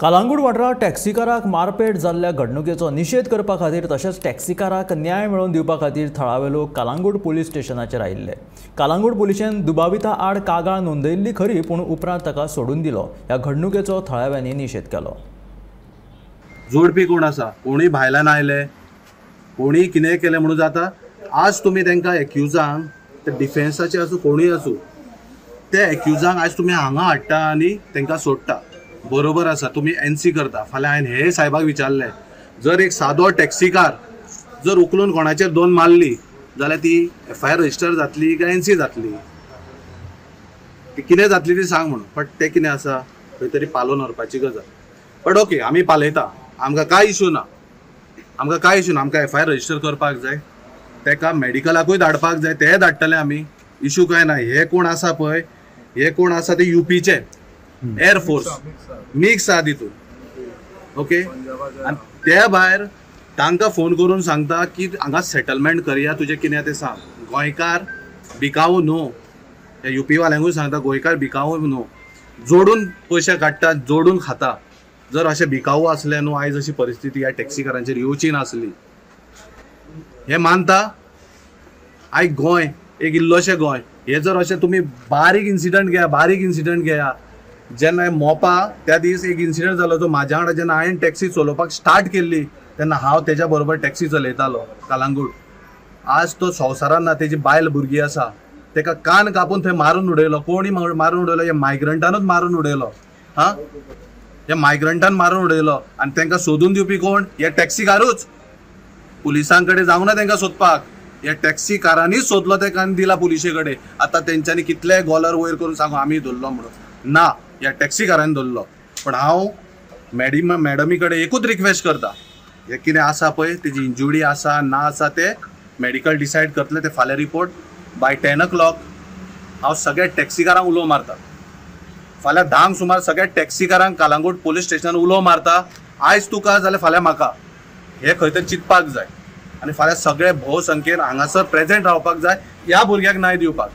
कालांगूट वाठारांत टॅक्सीकाराक मारपेट जाल्ल्या घडणुकेचो निशेध करपा खातीर तशेंच टॅक्सीकाराक न्याय मेळोवन दिवपा खातीर थळावे लोक कालांगूट पुलीस स्टेशनाचेर आयिल्ले. कालांगूट पुलिशेन दुबाविता आड कागाळ नोंदयिल्ली खरी, पूण उपरांत ताका सोडून दिलो. ह्या घडणुकेचो थळाव्यांनी निशेध केलो. जोडपी कोण आसा, कोणूय भायल्यान आयले, कोणीय कितेंय केलें म्हणून जाता. आज तुमी तांकां एक्युजांक, ते डिफेन्साचे आसूं कोणूय आसूं, ते एक्युजांक आज तुमी हांगा हाडटा आनी तांकां सोडटा. बरोबर आसा, तुमी एनसी करता. फाल्यां हांवें हे साहेबाक विचारलें, जर एक सादो टॅक्सीकार जर उखलून कोणाचेर दोन मारली जाल्यार ती एफआयआर रजिस्टर जातली काय एनसी जातली, ती कितें जातली ती सांग म्हणून. बट तें कितें आसा, खंय तरी पालोवन व्हरपाची गजाल. बट ओके, आमी पालयता, आमकां कांय इशू ना, आमकां कांय इशू ना. आमकां एफआयआर रजिस्टर करपाक जाय, ताका मेडिकलाकूय धाडपाक जाय, तेय धाडटले आमी, इशू कांय ना. हे कोण आसा पळय, हे कोण आसा ते युपीचे एअरफोर्स मिक्स आहा तितून. ओके, आनी त्या भायर तांकां फोन करून सांगता की हांगा सेटलमेंट करया, तुजें कितें तें सांग. गोंयकार बिकाऊ न्हू, ह्या युपी वाल्यांकूय सांगता, गोंयकार बिकाऊ न्हू, जोडून पयशे काडटा, जोडून खाता. जर अशें बिकाऊ आसलें न्हू, आयज अशी परिस्थिती ह्या टॅक्सीकारांचेर येवची नासली. हें मानता आयज गोंय एक इल्लोशें गोंय, हे जर अशें तुमी बारीक इन्सिडंट घेया, बारीक इन्सिडंट घेया. जेन्ना मोपा त्या दीस एक इन्सिडंट जालो, तो म्हाज्या वांगडा जेन्ना हांवें टॅक्सी चलोवपाक स्टार्ट केल्ली तेन्ना हांव तेज्या बरोबर टॅक्सी चलयतालो कालांगूट. आज तो संवसारान ना, तेजी बायल भुरगीं आसा, तेका कान कापून थंय मारून उडयलो. कोणी मारून उडयलो? ह्या मायग्रंटानूच मारून उडयलो. हा, ह्या मायग्रंटान मारून उडयलो. आनी तांकां सोदून दिवपी कोण? हे टॅक्सीकारूच. पुलिसां कडेन जावंक ना तांकां सोदपाक, ह्या टॅक्सीकारांनीच सोदलो तेका आनी दिला पुलिशे कडेन. आतां तेंच्यांनी कितले गोलर वयर करून सांगू आमी धरलो म्हणून, ना, ह्या टॅक्सीकारान धरलो. पण हांव मॅडमी कडेन एकूच रिक्वेस्ट करता, हे कितें आसा पळय, तेजी इंजुरी आसा ना आसा ते मेडिकल डिसायड करतले, ते फाल्यां रिपोर्ट बाय 10 o'clock. हांव सगळ्या टॅक्सीकारांक उलो मारता, फाल्यां 10 सुमार सगळ्या टॅक्सीकारांक कालांगूट पुलीस स्टेशनान उलो मारता. आयज तुका जाल्यार फाल्यां म्हाका, हे खंय तरी चिंतपाक जाय. आनी फाल्यां सगळे भोवसंख्येन हांगासर प्रेजेंट रावपाक जाय, ह्या भुरग्याक न्याय दिवपाक.